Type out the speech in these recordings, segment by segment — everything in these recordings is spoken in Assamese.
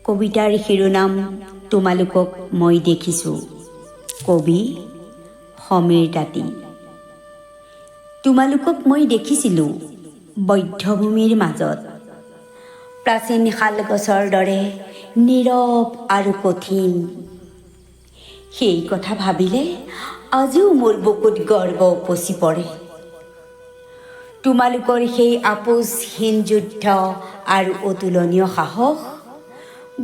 কবিতাৰ শিৰোনাম "তোমালোকক মই দেখিছোঁ"। কবি সমীৰ তাঁতী। তোমালোকক মই দেখিছিলোঁ বধ্যভূমিৰ মাজত, প্ৰাচীন শাল গছৰ দৰে নীৰৱ আৰু কঠিন। সেই কথা ভাবিলে আজিও মোৰ বুকুত গৰ্ব উপচি পৰে। তোমালোকৰ সেই আপোচহীন যুদ্ধ আৰু অতুলনীয় সাহস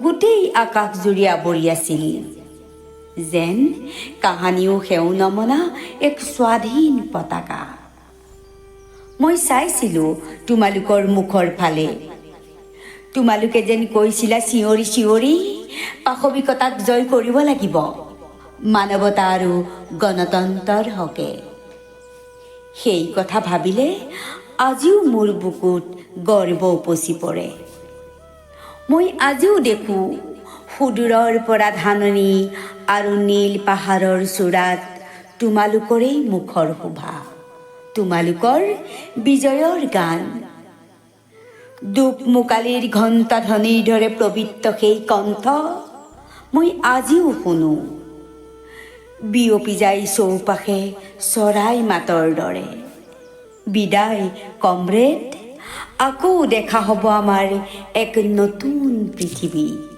গোটেই আকাশ জুৰি আৱৰি আছিল, যেন কাহানিও সেও নমনা এক স্বাধীন পতাকা। মই চাইছিলোঁ তোমালোকৰ মুখৰ ফালে। তোমালোকে যেন কৈছিলা চিঞৰি চিঞৰি, পাশৱিকতাক জয় কৰিব লাগিব মানৱতা আৰু গণতন্ত্ৰৰ হকে। সেই কথা ভাবিলে আজিও মোৰ বুকুত গৰ্ব উপচি পৰে। মই আজিও দেখোঁ সুদূৰৰ পৰা ধাননি আৰু নীল পাহাৰৰ চূড়াত তোমালোকৰেই মুখৰ শোভা, তোমালোকৰ বিজয়ৰ গান। দোকমোকালিৰ ঘণ্টাধ্বনিৰ দৰে পবিত্ৰ সেই কণ্ঠ মই আজিও শুনো, বিয়পি যায় চৌপাশে চৰাই মাতৰ দৰে। বিদায় কমৰেড, আকৌ দেখা হ'ব আমাৰ এক নতুন পৃথিৱীত।